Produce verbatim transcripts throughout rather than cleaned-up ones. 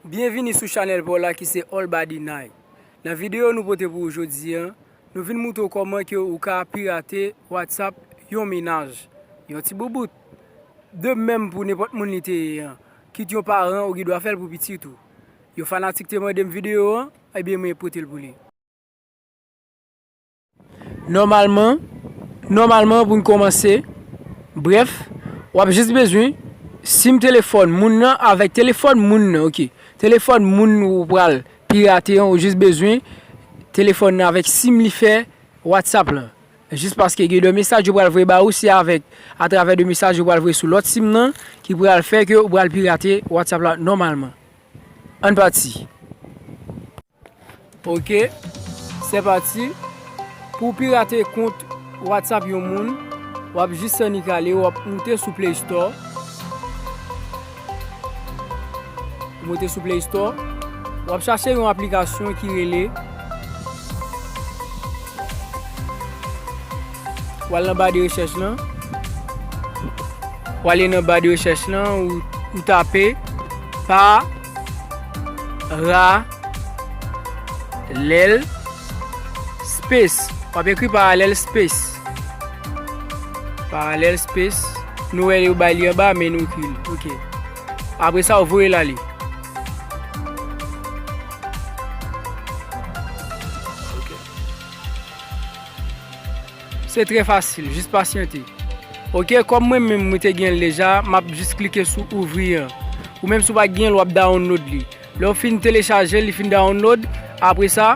Byenvini sou chanèl pa w la ki se All Body Night. Nan videyo nou pote pou ou jodi a, nou vin moutre w kòman ke ou ka pirate WhatsApp yon mennaj, yon ti boubout. De menm pou nenpòt moun li te ye an. Kit yon paran ou gen dwa fè l pou pitit ou. Yon fanatik te mande m videyo an, ebyen mwen pote l pou li. Nòmalman, nòmalman pou n kòmanse, brèf, w ap jis bezwen sim telefòn moun nan avèk telefòn moun nan, oke. Telefòn moun ou pral pirate an, ou jis bezwen telefòn nan avèk sim li fè WhatsApp lan. Jis paske gen de mesaj yo pral voye ba ou, se avèk, atravè de mesaj yo pral voye sou lòt sim nan, ki pral fè ke ou pral pirate WhatsApp la nòmalman. Ann pati. Oke, se pati. Pou w pirate kont WhatsApp yon moun, w ap jis annik ale, w ap moute sou Play Store. Moute sou Play Store. W ap chache yon aplikasyon ki rele, w al nan ba de rechèch lan. W ale nan ba de rechèch lan, ou, ou tape Parallel Space. W ap ekri Parallel Space. Parallel Space. Nou wè yo bay li anba, men nou ekri l. Oke. Apre sa, ou voye l ale. Oke. Se trè fasil, jis pasyante. Oke, kòm mwen menm, mwen te gen l deja, m ap jis klike sou ouvri an. Ou menm, si w pa gen l, w ap download li. Lè w fin telechaje l, li fin download, apre sa,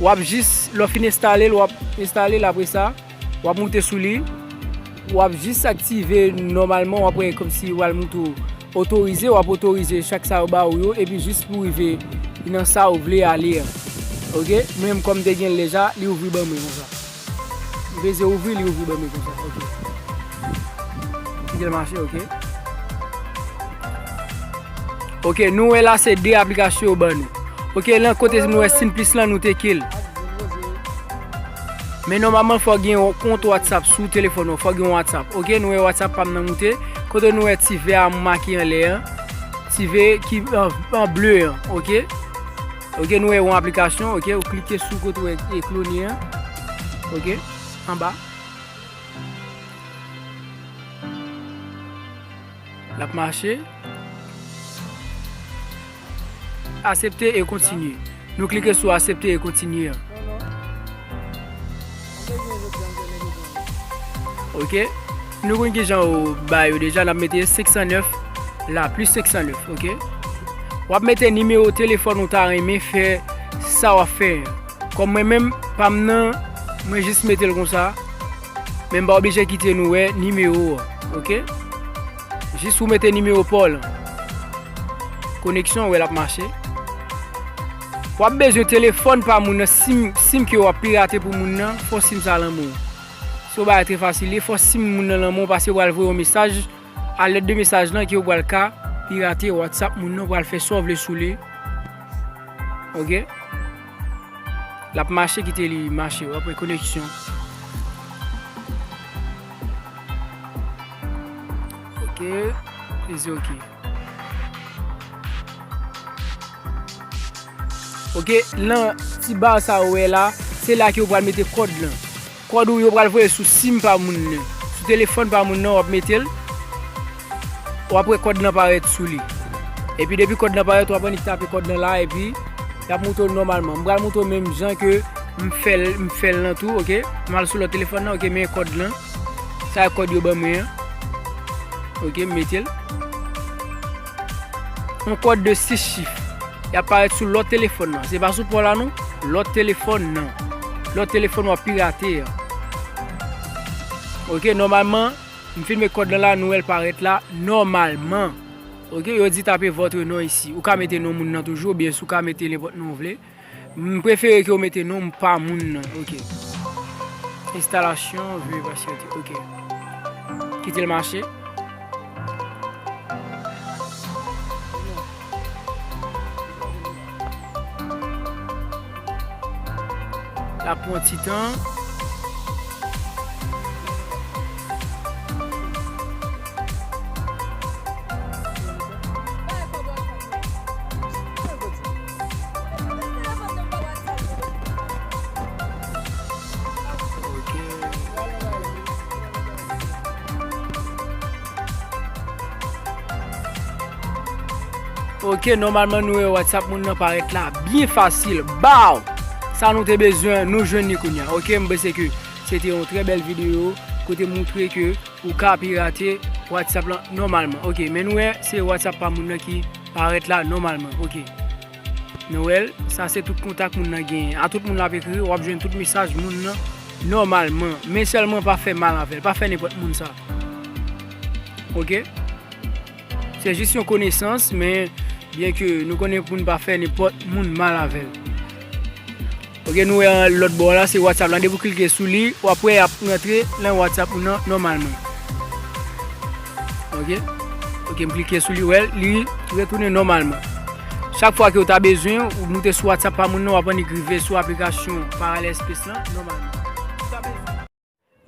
w ap jis, lè w fin enstale l, w ap enstale l, apre sa, w ap moute sou li, w ap jis aktive nòmalman, w ap wè kòmsi w al moute w otorize, w ap otorize chak sa yo ba ou yo, epi jis pou rive nan sa ou vle ale a. Oke? Mwen menm kòm m te gen l deja, li ouvri ban mwen konsa. M peze ouvri, li ouvri ban mwen konsa. Oke. Kite l mache, oke. Oke, nou wè la se de aplikasyon yo ban nou. Oke, lan kote nou wè Simplis lan, nou teke l. Men nòmalman, fò gen yon kont WhatsApp sou telefòn ou, fò gen yon WhatsApp. Oke, nou wè WhatsApp pa m nan moute. Kote nou wè ti vè a make anlè an. Ti vè ki an, an ble an, oke. Oke, nou wè yon aplikasyon, oke, ou klike sou kote ou wè e klone an. Oke, anba. L ap mache. Aksepte e kontinye. Nou klike sou aksepte e kontinye an. Oke. Nou konn kijan ou ba yo deja, n ap mete senk san nèf la, plis senk san nèf, oke. W ap mete nimewo telefòn ou ta renmen fè sa w ap fè an. Kòm mwen menm, pa m nan, mwen jis mete l konsa. Men m pa oblije kite nou wè nimewo an, oke? Jis ou mete nimewo pa w lan. Koneksyon, wè l ap mache. W ap bezwen telefòn pa moun nan, sim, sim ke w ap pirate pou moun nan, fò sim sa lan men w. Se yon bagay trè fasil, li fò sim moun nan lan men w, paske yo pral voye yon mesaj, a lèd de mesaj lan ke yo pral ka pirate WhatsApp moun nan, pral fè sa w vle sou li. Oke? L ap mache, kite li mache, w ap wè koneksyon. Oke, peze oke. Oke, lan ti ba sa ou wè la, se la ke ou pral mete kòd lan. Kòd ou yo pral voye sou sim pa moun nan. Sou telefòn pa moun nan, w ap mete l. W ap wè kòd lan parèt sou li. Epi depi kòd lan parèt, w ap annik tape kòd lan la, epi y ap moutre w nòmalman. M pral moutre w menm jan ke m fè l, m fè l lan tou, oke? M al sou lòt telefòn nan, oke, men kòd lan. Sa e kòd yo ban mwen an. Oke, m mete l. Yon kòd de sis chif. Y ap parèt sou lòt telefòn nan. Se pa sou pa w la non. Lòt telefòn nan. Lòt telefòn w ap pirate an. Oke, nòmalman, m fin met kòd lan la, nou wè l parèt la, nòmalman. Oke, yo di tape votre nom ici. Ou ka mete non moun nan toujou, oubyen si w ka mete nenpòt non w vle. M prefere ke w mete non pa moun nan. Oke. Enstalasyon, veuillez patienter. Oke. Kite l mache. L ap pran ti tan. Ok, nòmalman nou wè WhatsApp moun nan parèt la byen fasil. Baw! Sa nou te bezwen, nou jwenn li kounye a. Ok, m panse ke se te yon trè bèl videyo kote moutre ke ou ka pirate WhatsApp lan nòmalman. Ok, men nou wè se WhatsApp pa moun nan ki parèt la nòmalman. Ok. Nou wè l, sa se tout kontak moun nan genyen. A tout moun l ap ekri, w ap jwenn tout mesaj moun nan nòmalman. Men sèlman pa fè mal avè l, pa fè nenpòt moun sa. Ok? Se jis yon konesans, men byen ke nou konnen pou n pa fè nenpòt moun mal avè l. Ok, nou wè lòt bò la, se WhatsApp lan. Depi w klike sou li, w ap wè y ap rantre nan WhatsApp ou nan nòmalman. Ok? Ok, m klike sou li, wè, li retounen nòmalman. Chak fwa ke w ta bezwen, ou moute sou WhatsApp pa moun nan, w ap annik rive sou aplikasyon Parallel Space lan nòmalman.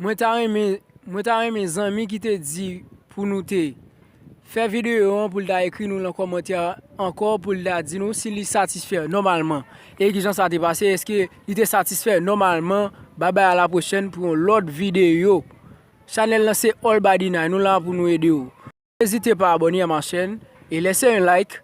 Mwen ta renmen, mwen ta renmen zanmi ki te di pou nou te fè videyo an pou l ta ekri nou nan kòmantè ankò pou l ta di nou si li satisfè nòmalman. E kijan sa te pase, èske li te satisfè nòmalman? Babay, a la pwochèn pou yon lòt videyo. Chanèl lan se All Body Nine, nou la pou nou ede w. Ezite pa abòne a ma chaîne e lèse yon like